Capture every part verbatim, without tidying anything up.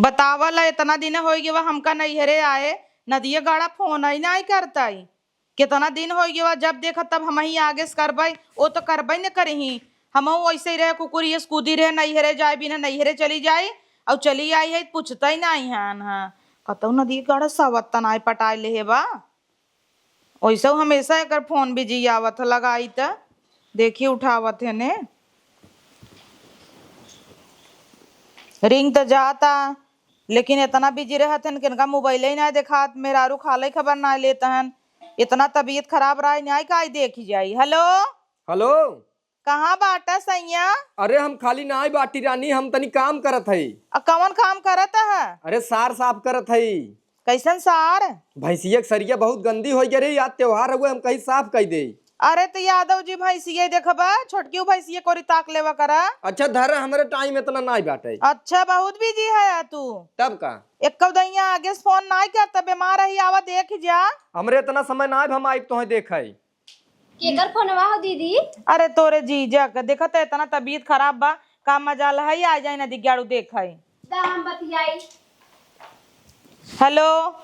बतावल, इतना दिन होइ गवा हमका नैहरे आए, नदिया गाड़ा फोन ही नाहीं करतइ। कितना दिन होइ गवा, जब देखा तब हमहीं आगे से करबइ, ओ तो करबइ न करिहीं। हमहूँ वइसे ही रहे, कुकुर यस कूदी रहे, नैहरे जाए बिना नैहरे चली जाई, अउ चली आई है, पूछतइ नाहीं हन। हाँ, कतउ नदिया गाड़ा सवत त नाहीं पटाए लेहे बा। ओइसउ हमेसा एकर फोन बिजी आवत ह, लगाई त देखी उठावत ह ने। रिंग त जाता, लेकिन एतना बिजी रहत हन कि इनका मोबाइल ही नाहीं देखात, मेहरारू खालइ खबर नाहीं लेत हन। एतना तबियत खराब रहा, नाहीं काई देखी जाई। हेलो। हेलो। कहाँ बाटा सैया? अरे हम खाली नाहीं बाटी रानी, हम तनी काम करत हई। अ, कवन काम करत ह? अरे सार साफ करत हई। कइसन सार? भैंसिया के सरिया बहुत गंदी होइ गई रही, आज त्योहार हुए, हम कहीं साफ कइ देई। अरे त यादव जी भैंसिया देखबा, छोटकी भैंसिया कोरी ताक लेवा करा। अच्छा धर, हमरे टाइम एतना नाहीं बाटे। अच्छा बहुत बिजी हया तू। तब का? एक्कउ दइया आगे से फोन नाहीं करत, बेमार ही आवा देखि जा। हमरे एतना समय नाहीं, हम आइब तोहइ देखइ। केकर फोनवा हो दीदी? अरे तोरे जीजा क, देखत है एतना तबियत खराब बा, का मजाल है, आ जाए नदिया गाड़ू देखइ। दा हम बतियाई। हेलो।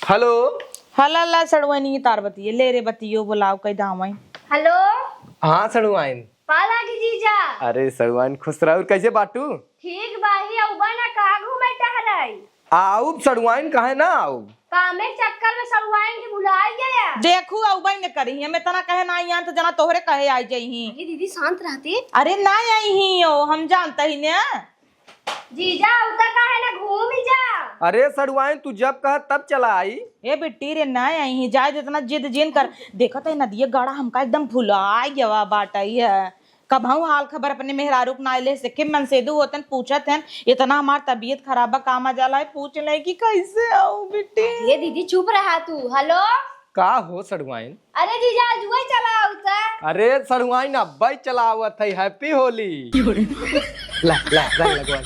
हेलो। हला ला सड़ुआइन तार बतिये, ले रे बतियो, बोलाओ कइ दावइ। हेलो। हाँ सड़ुआइन। पा लागी जीजा। अरे सड़ुआइन खुश रहो, कइसे बाटू? ठीक बाही, अउबा ना का घूमे टहराई? आउब सड़ुआइन, काहे ना आउब? कामे के चक्कर में सड़ुआइन के भुलाइ गया। देखू, अउबइ न करिहीं, हम एतना कहे नाहीं आन त जना तोहरे कहे आइ जइहीं। अरे दीदी, शांत रहते। अरे ना आइहीं यो, हम जानत ही न। जीजा, उतर काहे ना घूमि जा। अरे सड़ुआइन, तू जब कह तब चला आई। ए बिट्टी रे, ना आइहीं, जाए दे, एतना जिद जिन कर। देखत है नदिया गाड़ा हमका एकदम भुलाइ गवा बाटइ है। कबहूँ हाल खबर अपने मेहरारू क नाहीं लेहे से, के मनसेदू होतन पूछत हन, एतना हमार तबियत खराब बा, का मजाल है, पूछ लें कि कइसे आउँ बिट्टी। अरे दीदी चुप रहा तू। हेलो। का हो सड़ुआइन? अरे जीजा, अजुए चला आउता। अरे सड़ुआइन, अब्बइ चला आवत है, Happy Holi। ला, ला, रंग लगवा।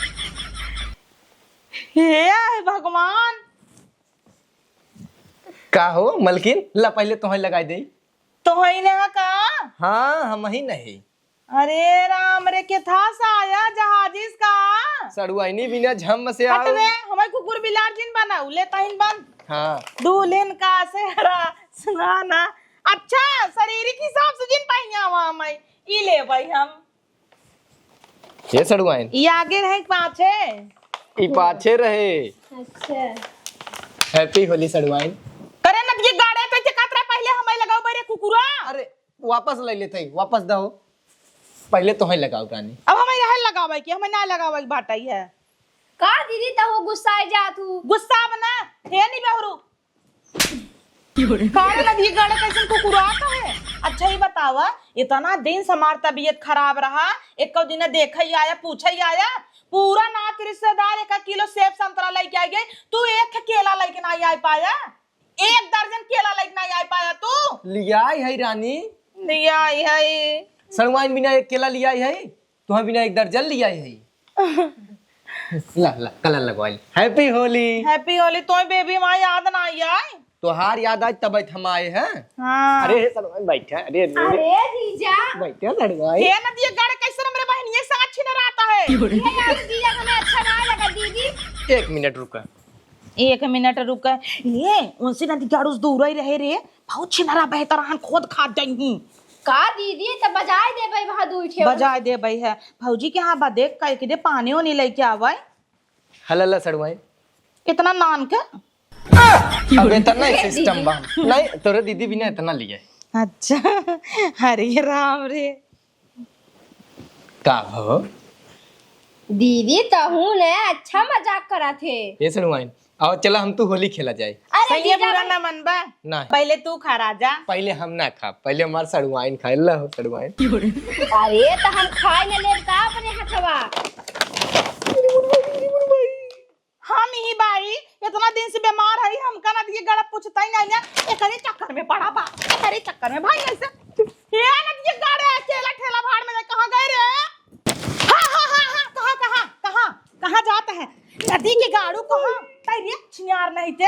हे भगवान। का हो मलकिन, ला पहिले तोहइ लगाइ देई। तोहइ न ह का? हाँ, हमहीं न ही। अरे राम रे, केथा से आया, जहाजिस का? सड़ुआइनी बिना झम से हट आओ। रे, हमइ कुकुर बिलार जिन बनाऊ, ले तहिन बन। हाँ। दुल्हन का सेहरा सुहाना। अच्छा, शरीर के हिसाब से जिन पहिया हुआ हमइ, ई लेबइ हम। ये सड़ुआइन। ई आगे रहे कि पाछे? ई पाछे रहे। अच्छा। Happy Holi सड़ुआइन। करे नदिया गाड़े, कइसे कहत रहे पहिले हमइ लगाओ बरे कुकुरा? अरे, वापस लइ लेत हई, वापस दहो। पहिले तोहइ लगाउ रानी। अब हमइ यहइ लगावइ कि हमइ ना लगावइ के बाटइ है। का दीदी तहु गुस्साइ जात हू? गुस्सा अब ना, हे नी बहुरू। का रे नदिया गाड़े कइसन कुकुरात है? अच्छा ई बतावा, एतना दिन से हमार तबियत खराब रहा, एक्कउ दिन देखइ आया, पूछइ आया, पूरा नात रिस्तेदार एक किलो सेब संतरा लइके आइ गइ, तू एक केला लइके नाहीं आइ पाया। एक दर्जन केला लइके नाहीं आइ पाया तू। लियाई है रानी। लियाई है। सड़ुआइन बिना एक केला लियाई है, तुहइ बिना एक दर्जन लियाई है। ला, ला, कलर लगवाई। Happy Holi। Happy Holi। तोहइ बेबी माँ याद नाहीं आइ? तोहार याद आइ तबइ त हम आए हैं। हाँ। अरे, हे सड़ुआइन बैठा। अरे, अरे। अरे, जीजा। बैठा सड़ुआइन। हे नदिया गाड़े कइसन हमरे बहिनिया से अच्छी न रहता है। ये यार जीजा हमें अच्छा ना लगा दीदी। एक मिनट रुका। एक मिनट रुक। ए, उनसे ना दिगाड़ूस दूर ही रहे रे, बहुत छिनरा बेहतर हन, खोद खाद जइहीं। का दीदी, त बजाए देबइ वहाँ दुइ ठे। बजाए देबइ है। भौजी के यहाँ बा, देख कइ के दे, पानी ओनी लइके आवइ। हला ला सड़ुआइन। इतना नान के? अब इतना ही system बा। नहीं, तोरे दीदी बिना इतना लिए। अच्छा, हरे राम रे। का हो? दीदी, तहू ने अच्छा मजाक करत हे। ए सड़ुआइन, आओ चला हम तू होली खेला जाए। अरे सही है, जीजा बुरा बन- ना मनबा। नहीं। पहिले तू खा राजा। पहिले हम ना खा, पहिले हमार सड़ुआइन खाए। ला हो सड़ुआइन। अरे त हम खाए न लेब का अपने हथवा? हम ही बाई, इतना दिन से बीमार हई, हमका नदिये गाड़ा पूछता ही नहीं है। एकरे चक्कर में पड़ा बा, एकरे चक्कर में भाई ऐसे। ये नदिये गाड़े अकेला ठेला भाड़ में कहाँ गए रे? हाँ, हाँ, हाँ, हाँ, कहाँ, कहाँ, कहाँ, कहाँ जाता है? नदी के गाड़ू कहाँ? तई रे छियार नहीं ते।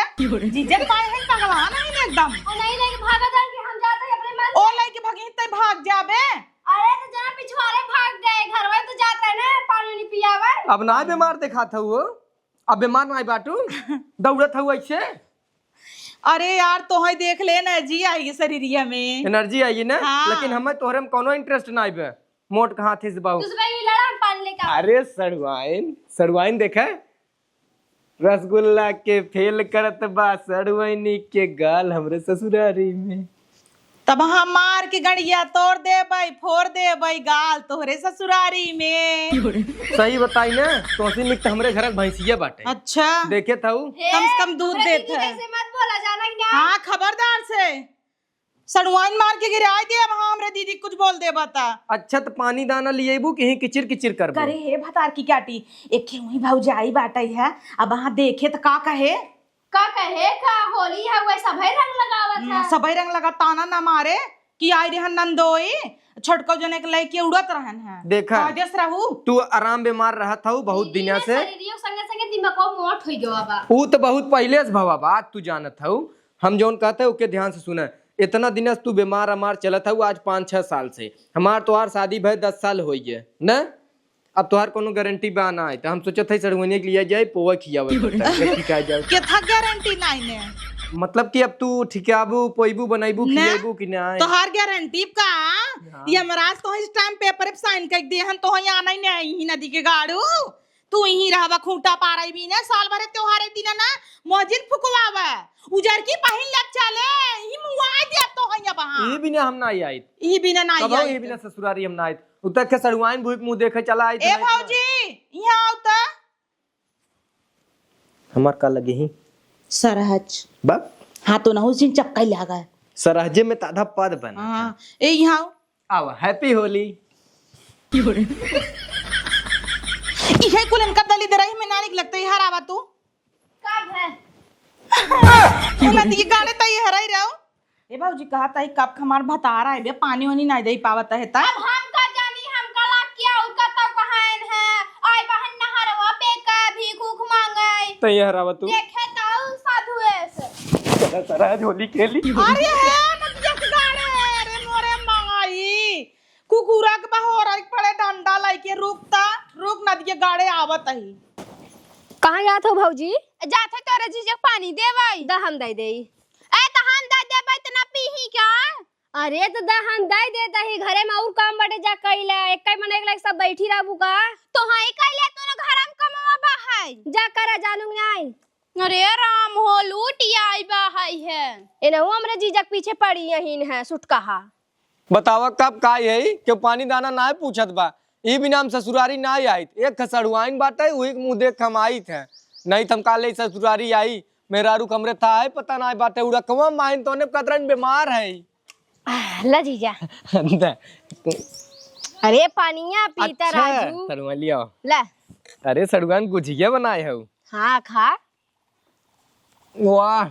जीजे पाए हैं पगला नहीं ने एकदम। ओ नहीं लेके भागा था कि हम जाते हैं अपने मन ओ से। लेके भागी ते भाग जाबे। अरे तो जना पिछवारे भाग गए, घर में तो जाता है ना पानी नहीं पियावे। अब ना बीमार दिखाता हुआ। अब बीमार नाहीं बाटू, दौड़त हऊ ऐसे। अरे यार, तोहई देख ले, एनर्जी आई है शरीरिया में। एनर्जी आई है ना? हाँ। लेकिन हमें तोहरे में कौनो इंटरेस्ट नाहीं बे। मोट कहाँ थे से बाबू? दूसरा ये लड़ा, हम पानी लेके आओ। अरे सड़ुआइन, सड़ुआइन देखे, रसगुल्ला के फेल करत बा सड़ुआइनी के गाल हमरे ससुरारी में। तब हम मार के गड़िया तोड़ देबई, फोड़ देबई गाल तोहरे ससुरारी में। सही बताई ना, तोहसे निक त हमरे घर के भैंसिया बाटे। अच्छा। देखे थऊ? कम से कम दूध देत है। कैसे मत बोला जाना कि ना? हाँ, खबरदार से। सड़ुआइन मार के गिराई दे, अब हाँ हमरे दीदी कुछ बोल देबा ता। अच्छा, त पानी दाना लिएबू कि ही किचिर किचिर करबू? करे हे भतार की काटी, एक वही भौजाई बाटई है, अब वहाँ देखे त का कहे? का कहे, का होली है, वह सभे रंग लगावत हम्म, है। सभे रंग लगा, ताना ना मारे कि आई रहन नंदोई, छोटको जने के लइके उड़त रहन है। देखा, कायदे से रहू। तू आराम बीमार रहत हऊ बहुत दिनिया से। शरीरियो संगे संगे दिमागो मोट होई गवा बा। ऊ त बहुत पहिले से भवा बा, तू जानत हऊ। हम जौन कहते ओके ध्यान से सुने। इतना दिन से तू बीमार अमार चलत हऊ, आज पाँच छह साल से। हमार तोहार शादी भय दस साल होई गए न। अब तोहार कोनो गारंटी बा ना, त हम सोचत हई सड़ुआइनिया के लिया जाए, पोवा खियावल जाए, जब ठीक आ जाओ। केथा गारंटी नाई ने? मतलब कि अब तू ठिकाबू, पोइबू, बनैबू, ना। खियाबू कि ना? तोहार गारंटी का? हाँ। यमराज तोहई स्टैम्प पेपर पे साइन कर दे हन, तोहई आना ही नहीं, नदी के गाड़ू। तू इहीं रहबा, खूंटा पारई बिना, साल भरे त्योहारे दिन ना, मस्जिद फुकवावे। उजर की पहिन ले चले, इहीं मुआई दे तो हइया बहा। ई बिना हम ना आइत। ई बिना ना कबहू आइत। ई बिना ससुरारी हम ना आइत। उतक के सड़ुआइन भूख मुंह देखे चला आइत ए नहीं तो। भौजी, इहाँ आउ त। हमार का लगे ही? सरहज। बा? हाँ, तो नहु सिन चपकाई लागा। सरहजे में त आधा पद बना हाँ। है। ए, इहाँ आउ। आवा, happy होली। इहे कुल इनका दलिद्दरई में ना निक लगता, इहर आवा तू। कब है? तू नदी के गाड़े तई हराई रहो। ए भौजी, कहा तई कब हमार भतार आए बे, पानी वानी नाई दे पावत है ता। अब हम का जानी, हम का लाग किया, उनका तो कहान है, आई बहन नहरवा पे का भीख उख मांगे। तई हरावा तू। देखे तो साधु ऐसे। सारा, सारा आज होली खेली। अरे हे नदिया के गाड़े, अरे मोरे माई। कुकुरा के बहोर एक पड़े डंडा लइके, रुक ता, रुक, नदिया गाड़े आवत ही। कहाँ जात हो भौजी? जात है तोरे जीजा के पानी देवई। द हम दे देई। ए, त हम दे देबई त ना पीही का? अरे त द हम दे देत ही, घरे में और काम बटे जा कइला, एक ही मन एक लायक सब बैठी रहबू का? तो हाँ, कइले तू ना घर में कमावा बा है। जा करा जानू में आई। अरे राम हो, लूट आई बा है है। एनहु हमरे जीजा के पीछे पड़ी यहीन है, सुटकाहा। बतावा कब का यही केहू पानी दाना नाय पूछत बा। ई बिना हम ससुरारी नाय आइत। एक खसड़ुआइन बाटे, उही के मुँह देख हम आइत है। नहीं त हम काले ससुरारी आई, मेहरारू के हमरे था है, पता नाय बाटे, उड़कवा माइन तोने कतरन बीमार है। आह, ला जीजा। दे। अरे पानिया पीता अच्छा, राजू। सड़ुआ लिया। ला। अरे सड़ुआइन गुझिया बनाए हऊ। हाँ, खा। वाह,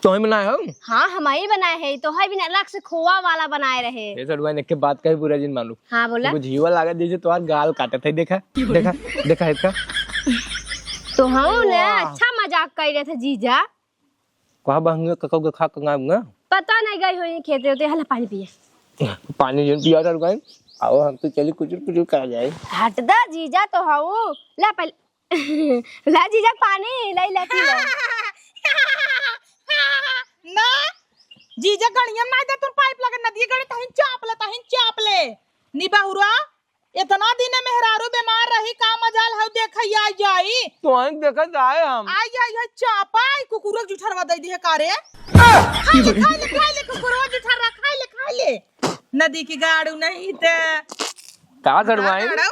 तोही बनाए हो? हाँ, हमही बनाए है, तोही बिना अलग से खोआ वाला बनाए रहे। ये सड़ुआ ने एक बात कही, बुरा जिन मानू। हाँ, बोला। एगो झीवा लागत जैसे तोहार गाल काटत है, देखा, देखा, देखा इसका। तो हम ना वाह। अच्छा मजाक कर रहे थे जीजा। कहाँ बहंगे ककौ के खा कंगाऊंगा? पता नहीं गई होई खेते होते, हला पानी पिए। पानी जिन पिया सड़ुआ, आओ हम तो चली कुचुर कुचुर करा जाए। हट दा जीजा तो हऊ, ला पहले ला जीजा पानी, लाई ला पी ला। ना, जीजा गड़िया में ना दे, तू पाइप लगे नदी गड़े, तहिन चाप ले, तहिन चाप ले। नी बहुरा, इतना दिन मेहरारू बीमार रही, का मजाल हऊ देखैया आई जाई। तो आइन देखत आए हम। आई, आई, आई, चापा, आई कुकुरो जुठरवा दे दिहे का रे? खाई ले, खाई ले, खाई ले, कुकुरो जुठरवा, खाई ले, खाई ले। नदी की गाड़ू नहीं ते। का सड़ुआइन? गाड़ू?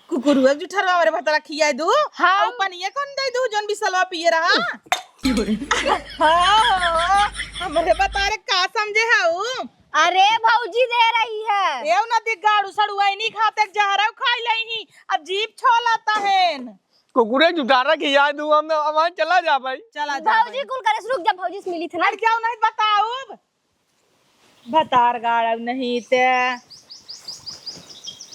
कुकुरुआ जुठरवा हमरे भतरा खियाए दू। हाँ। अउ पनिया कौन दे दू, जौन बिसलवा पिए रहा? हाँ, हमरे बतारे का समझे हऊ? अरे भौजी दे रही है। एव नदी गाड़ू सड़ुआइनी खाते जहरव खाई लई ही, अब जीभ छोला तहेन। कुकुरे जुठारा खियाए दू, हम अब वहाँ चला जा भाई। चला जा भौजी भाई। कुल करे से रुक जा, भौजी से मिली थे ना। हट जाओ नहीं बताऊब। भतार गाड़ब नहीं ते।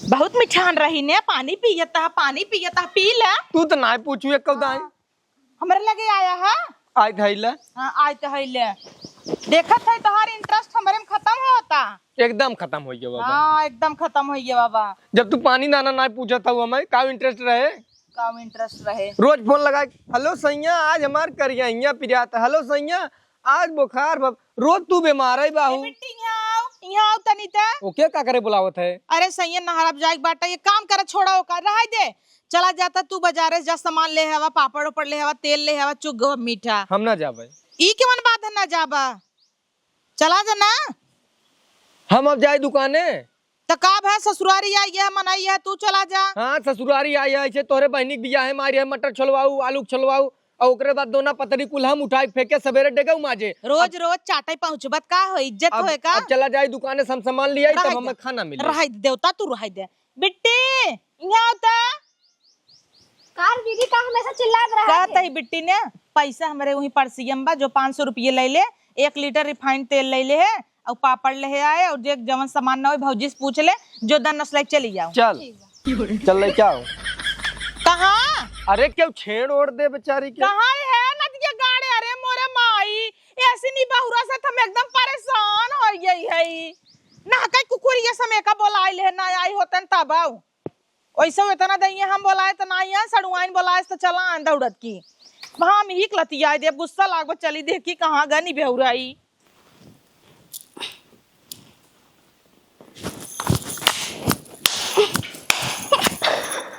बहुत मिठान रही ने, पानी पियत ह, पानी पियत ह, पी ले। तू तो नाय पूछू एक कौदाई। हाँ। हमरे लगे आया है। आय धैले। हाँ, आय तो हैले। देखत है तोहार interest हमरे में खत्म होता। एकदम खत्म हो गया बाबा। हाँ, एकदम खत्म हो गया बाबा। जब तू पानी दाना नाय पूछत हऊ हमें, का interest रहे? काम interest रहे। रोज फोन लगाए, "हेलो सैया, आज हमार करिया हिया पिरात है। हेलो सैया, आज बुखार बा।" रोज तू बीमार है बाहू। ए बिट्टी, यहाँ आओ, यहाँ आओ तनी त। ओके का करे बुलावत है? अरे सैया, नहरब जाए के बाटा, ये काम करे छोड़ा ओका, रहाई दे। चला जाता तू बाजारे जा, सामान ले आवा, पापड़ ओपड़ ले आवा, तेल ले आवा, चुग मीठा। हम ना जाबे। ई केवन बात है ना जाबा? चला जा ना। हम अब जाए दुकाने। त का भा ससुरारी आई है, मनई है, तू चला जा। हाँ, ससुरारी आई है, ऐसे तोहरे बहिनी के बियाह है, मारी है, मटर छोलवाऊ, आलू के छोलवाऊ, और ओकरे बाद दोना पतरी कुल हम उठाए फेंके, सवेरे डेगऊ माजे। रोज अब रोज चाटे पहुँचबत का हो, इज्जत अब, होए का? अब चला जाए दुकाने से हम सामान लियाई, रह तब जा। हमें खाना मिले। रहाई दे देवता, तू रहाई दे। बिट्टी, यहाँ आवता। का रे दीदी, का हमेशा चिल्लात रहा का है? तई बिट्टी ने पैसा हमरे वहीं पड़सियम बा, जो पाँच सौ रुपये ले ले, एक लीटर refined तेल ले ले है, और पापड़ ले आए, और जे जवन सामान ना होई भौजी से पूछ ले, जो दन नस्ल चली जाओ। चल, ठीक बा। चल ले क्या हो? कहाँ? अरे क्यों छेड़ ओढ़ दे बेचारी के? कहाँ है नदिया गाड़े? अरे मोरे माई, ऐसी नी बहुरा से तो हम एकदम परेशान हो गई है। ना कई कुकुर ये समय का बोलाई ले ना आई होतन तब आओ। ओइसे इतना दइया हम बोलाए त नाई है, सड़ुआइन बोलाए त चला आन दौड़त की। हम ही लतियाए देब, गुस्सा लागबा, चली देखी कहाँ गनी बेहुराई।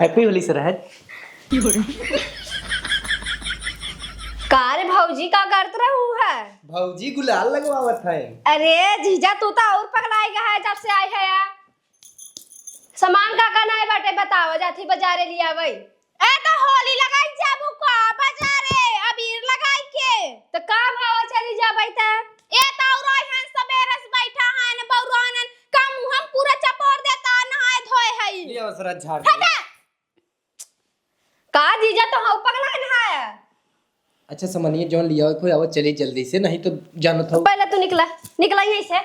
Happy होली सर है। का रे भौजी, का करत रहू है? भौजी गुलाल लगवावत है। अरे जीजा, तू तो और पगलाई गया है जब से आई है। सामान का का नाई बाटे बतावा, जाथी बाजारे लियावई। ए तो होली लगाई जाबू का बाजारे, अबीर लगाई के। त का भावा चली जाबई त? ए तो और आई हन सबेरे से बैठा हन बौरानन, का मुंह हम पूरा चपोर देता नहाए धोए हई। लिया सरा झाड़। हटा। का जीजा तो हऊ पगला नहाया? अच्छा, समनिया जौन लिया हो, आवत चली जल्दी से, नहीं तो जानत हऊ। पहले तू निकला, निकला यहीं से।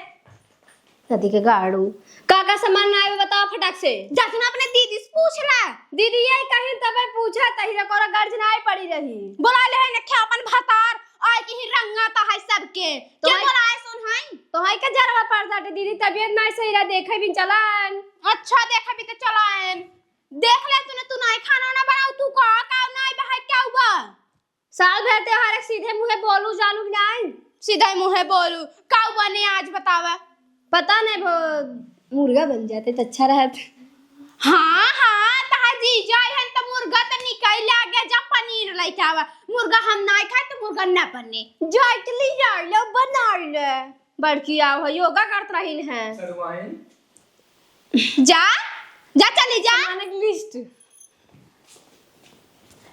नदी के गाड़ू। का का सामान ना आवे बताओ फटाक से। जातना अपने दीदी से पूछ ला। दीदी ये कहीं तबे पूछा तही रे कोरा गर्ज ना आई पड़ी रही। बोला ले है नखे अपन भतार, आए की ही रंगा ता है सबके। तो क्या है बोला है सुन है? तो है का जरवा पड़ जाते दीदी, तबियत ना सही रहा, देखे भी चलान। अच्छा देखे भी तो चलान। देख ले तूने, तू ना खाना ना बनाऊ, तू का का ना बहाय क्या हुआ? साल भर त्योहार है, सीधे मुँहे बोलू जानू कि नाई? सीधे मुँहे बोलू। का बने आज बतावा? पता नहीं भो-, मुर्गा बन जाते तो अच्छा रहत। हाँ, हाँ, तहा जीजा हन तो मुर्गा तो निकल आ गया, जा पनीर लेके आवा। मुर्गा हम ना खाए तो मुर्गा ना बने। जा इडली डाल लो, बना ले। बड़की आओ है, योगा करत रहीन है। सड़ुआइन। जा, जा चली जा। सामान के list।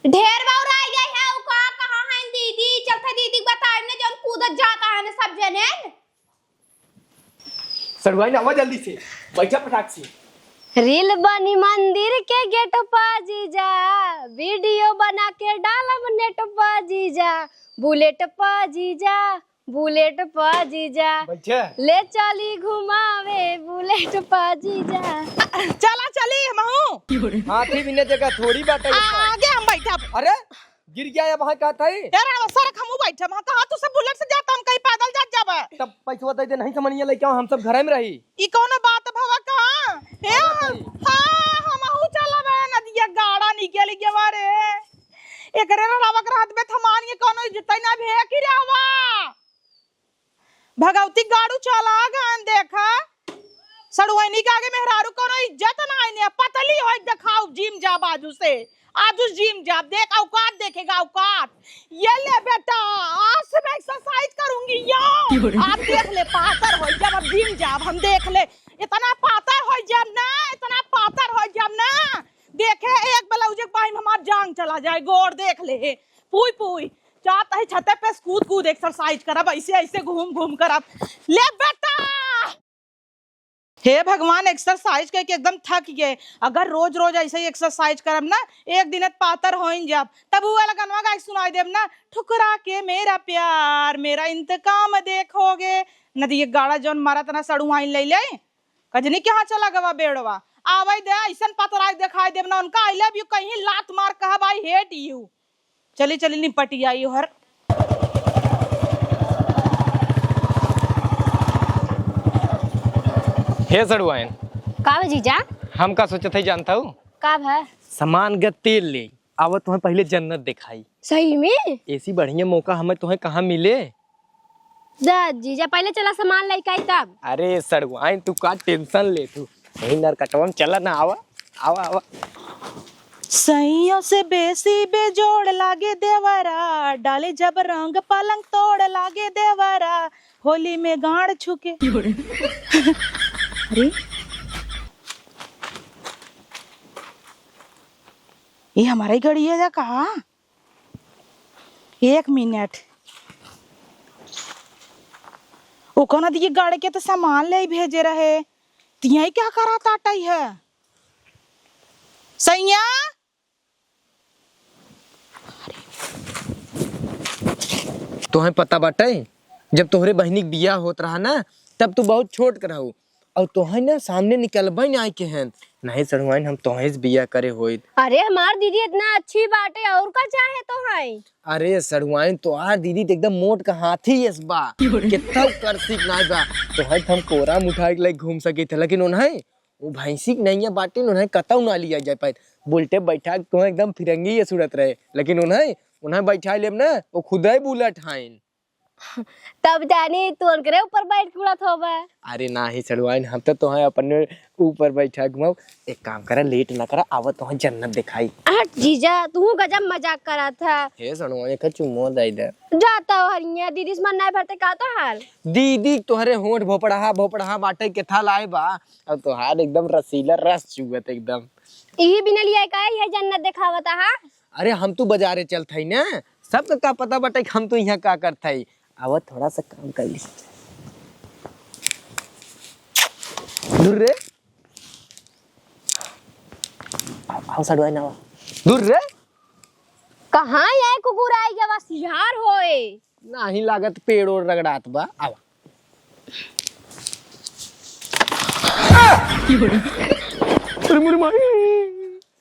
ढेर बौराई गई है, उ का कहा है दीदी, चलते दीदी के बताए ने जौन कूदत जाता है ने सब जने। सड़ुआइन आवा जल्दी से, बैठा फटाक से। Reel बनी मंदिर के gate पा जीजा, video बना के डालब net पा जीजा, bullet पा जीजा, bullet पा जीजा। बैठे। ले चली घुमावे bullet पा जीजा। चला चली हमहू। हाथी बिना जगह थोड़ी बाटे आ, ऊपर। आगे हम बैठब। अरे, गिर गया या वहाँ का था ही? यार, अब सड़क हमहू बैठब। हाँ, कहाँ तू सब bullet से जाता, हम कहीं पैदल जात जाबा। तब पैसवा दे दे, नहीं समनिया लेके आओ, हम सब घरे में रही। ई कौनो बात भवा का? ए, अरे भाई। हाँ, हमहू चलब, नदिया गाड़ा निकल गया रे। एकरे रलावक रहत बे थमान ये कौनो इज्जत ना भे की रहवा। भगवती गाड़ू चला गन देखा। सड़ुआइनी के आगे मेहरारू कौनो इज्जत ना आइने। पतली होई देखाऊ जिम जाब आजू से। आजू जिम जाब देख औकात देखेगा औकात। ये ले बेटा आज से मैं exercise करूंगी यो। आप देख ले पातर होई जब अब जिम जाब हम देख ले। इतना पातर होई जब ना, इतना पातर होई जब ना। देखे, एक blouse एक बाही में हमार जांग चला जाए, गोड़ देख ले। पुई, पुई, जात है छते पे कूद, कूद exercise करब, ऐसे, ऐसे घूम, घूम करब। ले बेटा! हे भगवान, exercise करके एकदम थक गए। अगर रोज, रोज ऐसे ही exercise करब ना, एक दिन पातर होइन जाब। तब वो वाला गनवा गा के सुनाई देब ना, "ठुकरा के मेरा प्यार, मेरा इंतकाम देखोगे।" नदी एक गाड़ा जौन मारत ना सड़ुआइन ले ले, कजनी के हाँ चला गवा बेड़वा। आवै दे, अइसन पतराई देखाई देब ना उनका, "I love you" कहीं लात मार कहब, "I hate you।" चली, चली, निपटी आई हर। हे सड़ुआइन। का बा जीजा? हम का सोचत है जानत हऊ? का बा? सामान के तेल ले, आवा तोहे पहिले जन्नत देखाई। सही में? ऐसी बढ़िया मौका हमें तोहे कहाँ मिले? दा जीजा, पहिले चला सामान लइके आई तब। अरे सड़ुआइन, तू का tension लेत हू? वही नरकटवा में चला ना, आवा, आवा, आवा। सैयों से बेसी बेजोड़ लागे देवरा, डाले जब रंग पलंग तोड़ लागे देवरा, होली में गांड छुके। अरे, ये हमारा ही गड़िया है का? एक मिनट, ओकर नदी के गाड़ के तो सामान ले भेजे रहे, तियाई क्या करा ताटई है सैया? तोहे पता बाटे, जब तोहरे बहिनी के बियाह होत रहा ना, तब तू बहुत छोट के रहू, और तोहे ना सामने निकलबे ना आए के हन। नहीं सड़ुआइन, हम तोहे से बियाह करे होइत। अरे, हमार दीदी इतना अच्छी बाटे, और का चाहे तोहे? अरे सड़ुआइन, तोहार दीदी तो एकदम मोट का हाथी यस बा, कितना कर सीख नाई बा। तोहे तो हम कोरा में उठा के लेके घूम सकी थे, लेकिन उन्हें वो भैंसी के नैया बाटिन, उन्हें कतौ ना लिया जाए पाए। बुलेटे बैठा के तोहे एकदम फिरंगी ये सूरत रहे, लेकिन उन्हें, उन्हें बैठा लेब ना, वो खुदे बुलेट हाइन। तब जानी तू उनकरे ऊपर बैठ के उड़त होबा। अरे नाही सड़ुआइन, हम तो तोहे अपने ऊपर बैठा घुमाओ। एक काम करा, लेट ना करा, आवा तोहे जन्नत दिखाई। हट जीजा, तू गजब मजाक करत है। हे सड़ुआइन, एक चुम्मो दे दे। जाता हो हरिया, दीदी से मन नहीं भरते का तो हाल? दीदी तोहरे होंठ भोपड़हा भोपड़हा बाटे के था लाए बा, अब तोहार एकदम रसीला रस चुअत एकदम। इही बिना लिया का है जन्नत देखावत हा? अरे हम तू बाजारे चलत हई ना, सबका का पता बाटे कि हम तू यहाँ का करत हई। आवा थोड़ा सा काम कर ली। दूर रे। आओ, आओ सड़ुआइन आवा। दूर रे। कहाँ ये कुकुर आई गया बस यार होए। नाही लागत पेड़ ओड़ रगड़ात बा। आवा। अरे मोरे माई,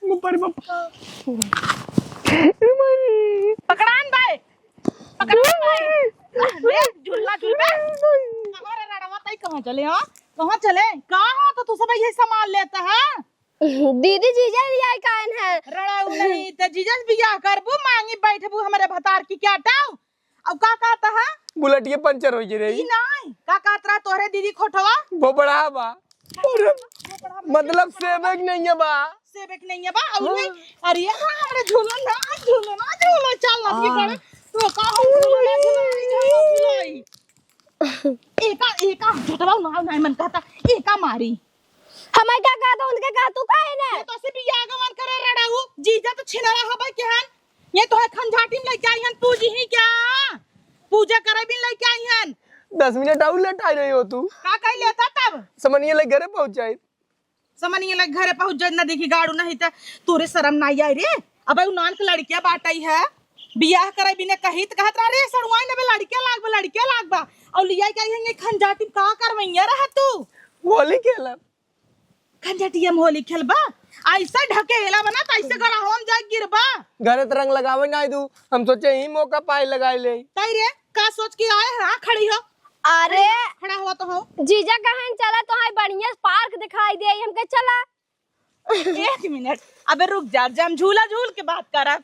बाप रे बाप। अरे माई। पकड़ान भाई, पकड़ान भाई। ले, झूलना झूलबे। हमारे रड़वा तई कहाँ चले, हाँ? कहाँ चले? कहाँ तो तू सब ये सामान लेता है? दीदी जीजा लिया कान है। रड़ाऊ नहीं, तो जीजा से बियाह करबू, मांगी बैठबू हमारे भतार की क्या टाऊ? अब का कहता है? बुलेटिया पंचर हो गई रही। ई नाई, का कहत रहा तोहरे दीदी खोटवा? भोपड़ा बा। मतलब सेबे के नहीं है बा। सेबे के नहीं है बा, और हाँ। नहीं, अरे हाँ, हमरे झूलन ना, झूलन ना, झूलन, चल ना, ये हाँ। करे। तो का हम झूलन ना, झूलन, झूलन, झूलन। एका, एका, झटवा ना, नहीं मन कहता, एका मारी। हमें क्या कहता, उनके कहा, तू काहे ना? ये तो से बियाह गवन करे रड़ाऊ, जीजा तो छिनारा हबे के हन, ये तो है खंजाटी में लेके आई हन, पूजी ही क्या? पूजा करे बिन लेके आई हन। दस मिनट और लेट आ रही हो तू। का कह लेता तब? समनिया ले घरे पहुँच जाए। समनिया ले घरे पहुँच जाए, ना देखी गाड़ू नहीं त तोरे शरम ना आई रे। अबे उ नान के लड़किया बाटई है, बियाह करे बिना कही त कहत रहा, "रे सड़ुआइन, अबे लड़किया लागबा, लड़किया लागबा।" और लिया के आई है ये खंजाटी में का करवैया रहा तू? होली खेलब। खंजाटिया में होली खेलबा? ऐसा ढकेला बना त ऐसे गड़ा हम जाए गिरबा। घरे त रंग लगावे ना दू, हम सोचे ही मौका पाए लगाए ले। तई रे, का सोच के आए है? हाँ, खड़ी हो। अरे खड़ा हुआ तो हो। जीजा कहन चला तो है बढ़िया पार्क दिखाई दे, हमके चला। एक मिनट, अबे रुक जा, जा हम झूला झूल के बात करब।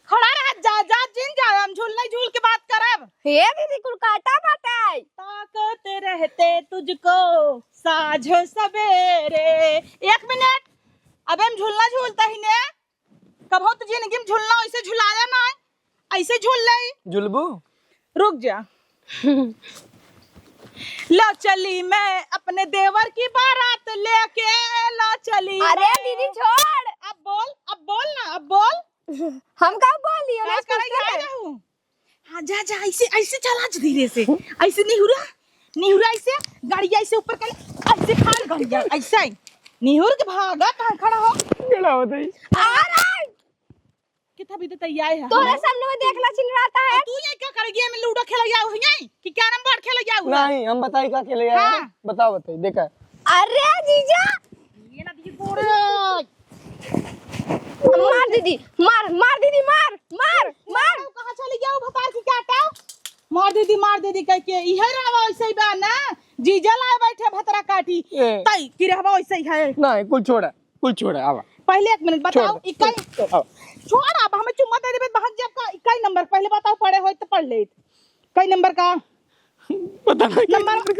खड़ा रह, जा, जा, जिन जा, हम झूल नहीं झूल के बात करब। हे दीदी, कुल काटा बाटे। ताकत रहते तुझको साँझ सवेरे। एक मिनट, अबे हम झूलना झूलता ही ने। कबहू तो जिंदगी में झूलना ऐसे झुलाया ना है, ऐसे झूल ले। झुलबू? रुक जा। लो चली मैं अपने देवर की बारात लेके, लो चली अरे मैं। दीदी छोड़। अब बोल, अब बोल ना, अब बोल। हम का बोली? का करे जा रहू? हाँ, जा, जा, ऐसे, ऐसे चला, आज धीरे से। ऐसे निहुरा, निहुरा ऐसे, गाड़िया ऐसे ऊपर कर, ऐसे फाड़ गाड़िया, ऐसे। निहुर के भागा, कहाँ खड़ा हो? खड़ा हो तई। अरे! कितना भी तो तैयार है। तोरे सामने में देखला छिनराता है। तू ये क्या कर गया? मैं लूडो खेला जाऊ है यहीं? कि कैरम बोर्ड खेला जाऊ है? नहीं, हम बताई का खेले जाए हैं। हाँ। बताओ, बताई, देखा। अरे जीजा। ये ना दीदी गोरे। मार दीदी, मार, मार दीदी, मार, मार, मार। तू कहाँ चली गया वो भतार की क्या टाव? मार दीदी, मार दीदी कह के, इहे रहवा वैसे ही बा ना। जीजा लाए बैठे भतरा काटी। ए। तई की रहवा वैसे ही है। नहीं, कुल छोड़ा, कुल छोड़ा, आवा। पहले एक मिनट बताओ, छोड़, इकाई छोड़, आवा। छोड़, अब हमें चुम्मा दे देबे, भाग जा। का, कई नंबर? पहले बताओ, पढ़े होई तो पढ़ लेत। कई नंबर का? पता नहीं। नंबर